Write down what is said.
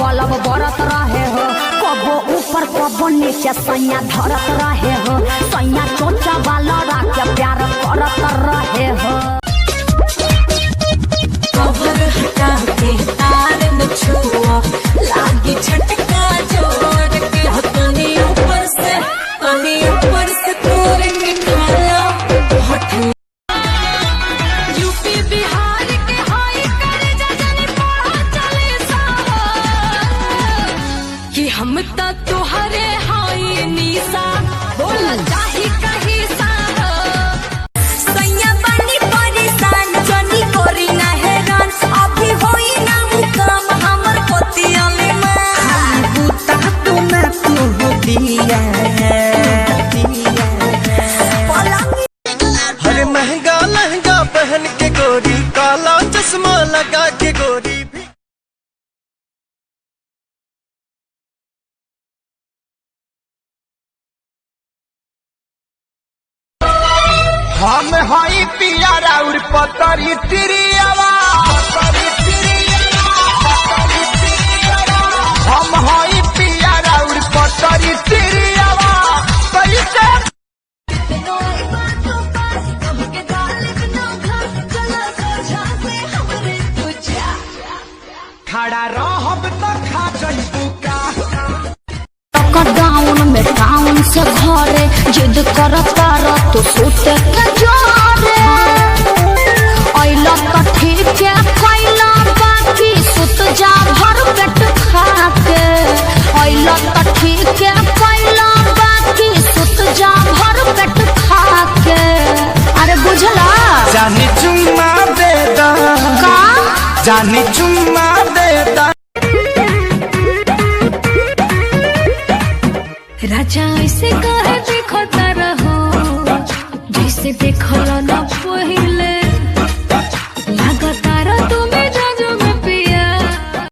बलब बरत रहे हो, कबो ऊपर कबो नीचे सैया धरत रहे हो, सैया चोचा वाला के प्यार करत रहे हो। कवर हटा के तार न छुआ, लागी झटका जोर के। हो तनी ऊपर से, तनी ऊपर से तोड़ के खाला होठ। यूपी बिहार के हाई कर जजनी पढ़ा चले साहो, कि हम त तुहरे हाई निशा, बोल चाही कहीं साहो। सैया बनी परेशान जनी कोरी ना हैरान, अभी होई ना मुकाम हमर पतियाले मां। बूता तू ना तू दिया दिया। पलंग हरे महंगा लहंगा पहन के गोरी, काला चश्मा लगा के गोरी भी। हम हई पिया राउर पतरी तिरियावा, हम हई पिया राउर पतरी तिरियावा कैसे। खड़ा रहब त खा जइबू का। लॉकडाउन में टाउन से घरे जिद करता रह तो सोते के जारे, अइला त ठीक है कैला बाकी सुत जा भर पेट खा के। अइला त ठीक है कैला बाकी सुत जा भर पेट खा के। अरे बुझला। जानी चुम्मा दे दा। का? जानी चुम्मा दे दा। राजा ऐसे कहे।